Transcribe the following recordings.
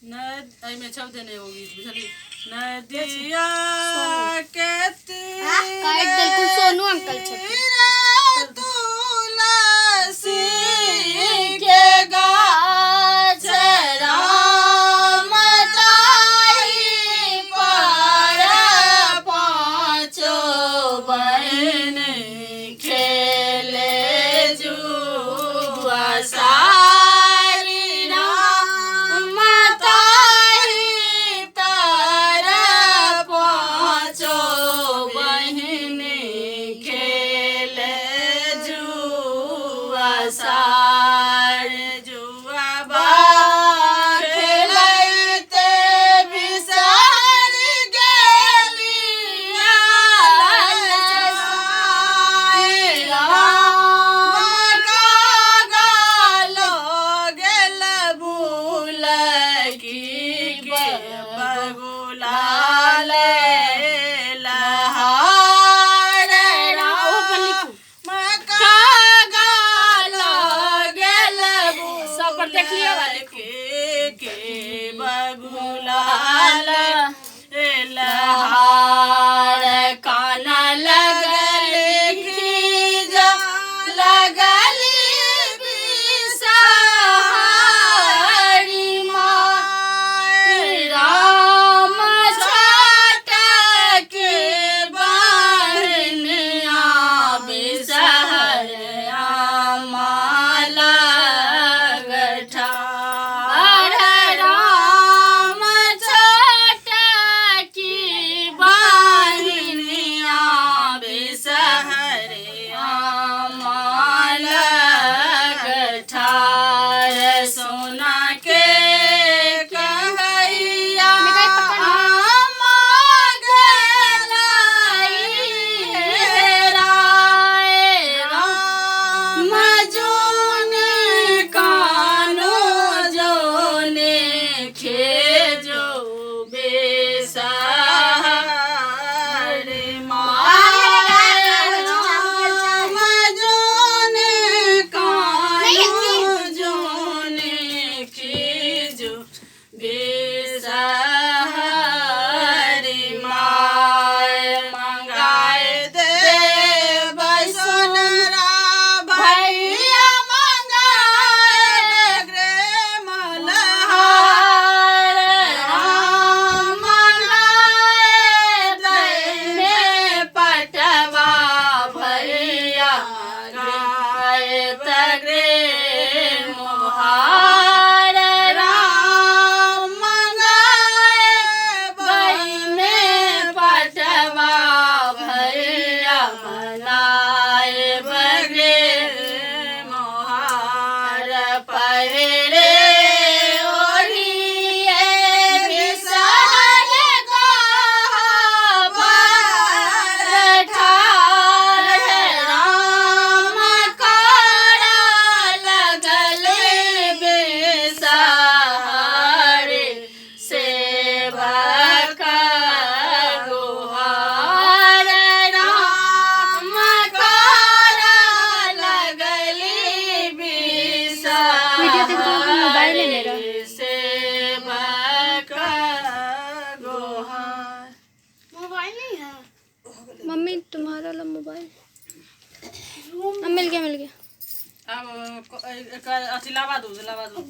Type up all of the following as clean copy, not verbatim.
एहिमे छौ देने एगो गीत बुझलियै। नदिया के काटि देलखुन सोनू अंकल छथिन। तीरे तुलसी के गाछ राम ताहि पर पाँचो बहिन खेले जुआ सारी राम ताहि तर पाँचो बहिन खेले जुआ सार जुआ बा खेलैते बिसरि गेलिया राम कागा गेल भूल की के बगुला ले लहार राम कागा गेल सब पर देख लियौ आ लिखू। के बगुला ले लहार काना लगल खीजा लगली बिसहारी माय राम छाटक बहनिया बिसहरिया माला गठार राम छोटकी बहनिया बिसहरिया माला गठार सोना के कहैया बिसहरी माय मंगाए दे सोनरा भैया मंगाए रे मलहार राम मंगाए दे पटवा भैया गाए तगरे मोहार राम मंगाए बई में पटवा भैया मनाए बगे मोहार पहिरे ओढ़िए बिसहर गहबर ठार राम करा लगल बिसहरे सेवक गोहार राम करा लगली वीडियो देखो तो मोबाइल है मेरा। बिसहरे सेवक गोहार। मोबाइल नहीं है मम्मी तुम्हारा वाला मोबाइल। अब मिल गया मिल गया। अब एकर अथी लावा दूध लावा दूध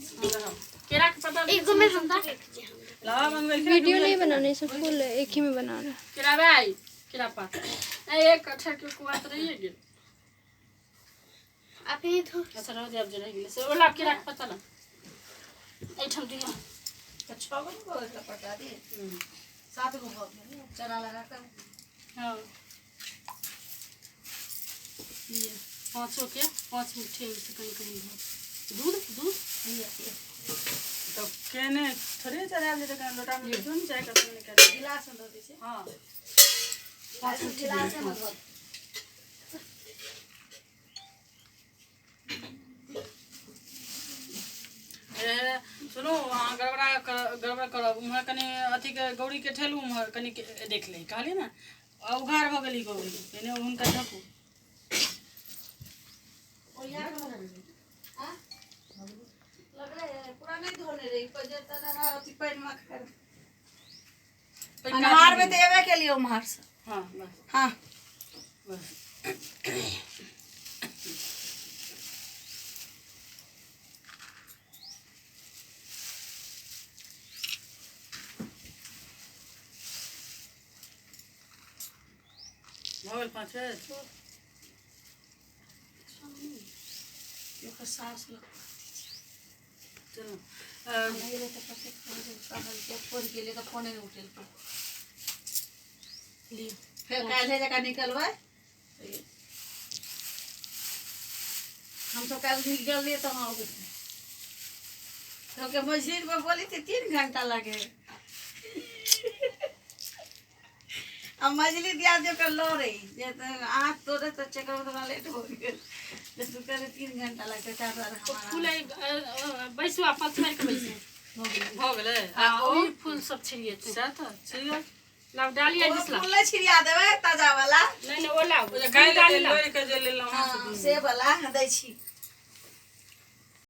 केरा के पत्ता एक में हम लावा मंगवेलखिन। वीडियो नहीं बनाने सब फुल है, एक ही में बना रहा। केरा भाई केरा पात ए एक कट्ठा के कुआत रहिए गेल। आप ही तो अच्छा रह दे अब जे रहि गेलै से ओला केरा के पत्ता ला एहिठाम दियौ। छः गो नहीं पटा दिए 7 गो भऽ गेल चना लगा कर। हाँ लिए पाँचों के 5 मुट्ठी से कहीं कहीं भर दूध दूध तो केने थोड़े चढ़ायल जेतै कने लोटा में दूध चाय कतौ निकालि गिलास में दऽ दै छै। हाँ 5 मुट्ठी गिलास में दऽ ए सुनू अहाँ गड़बड़ा करब उम्हर कनि अथी के गौरी के ठेलू उम्हर कनि देख ले कहलियै ने आ उघार भऽ गेली गौरी एने हुनका ढकू। लगलै पूरा नहि धोने रहियै। अन्हार में तो एबे के लिए उम्हर से। हाँ बस। हाँ बस। भऽ गेल 5 बेर। ओकर सास लग चलू। गेलै तऽ कतेक फोन केलियै तऽ फोने नहि उठेलकै। लिअ। फेर काल्हि जकाँ निकलबै हमसब काल्हि निकलियै तऽ हँ सबके मस्जिद में बोली थी 3 घंटा लगे। अब मछली दिया दियो कर लो रही जे आँख तोड़े तो चेक थोड़ा लेट हो गेल। जे तू कहले 3 घंटा लगते ताहि दुआरे हमारा फूल बैसू आ पाँच मारि कऽ बैसू। भऽ गेलै। आ ओ फूल सब छिड़िएतै। सएह तऽ छिड़िया। लाउ डालिया ओ दिस लाउ। फूल नहि छिड़िया देबै ताजा वाला। नहि नहि ओ लाउ। ओ जे काल्हि डाली लाउ। लोढ़ि के जे लेलहुँ हाँ, से वाला दै छी।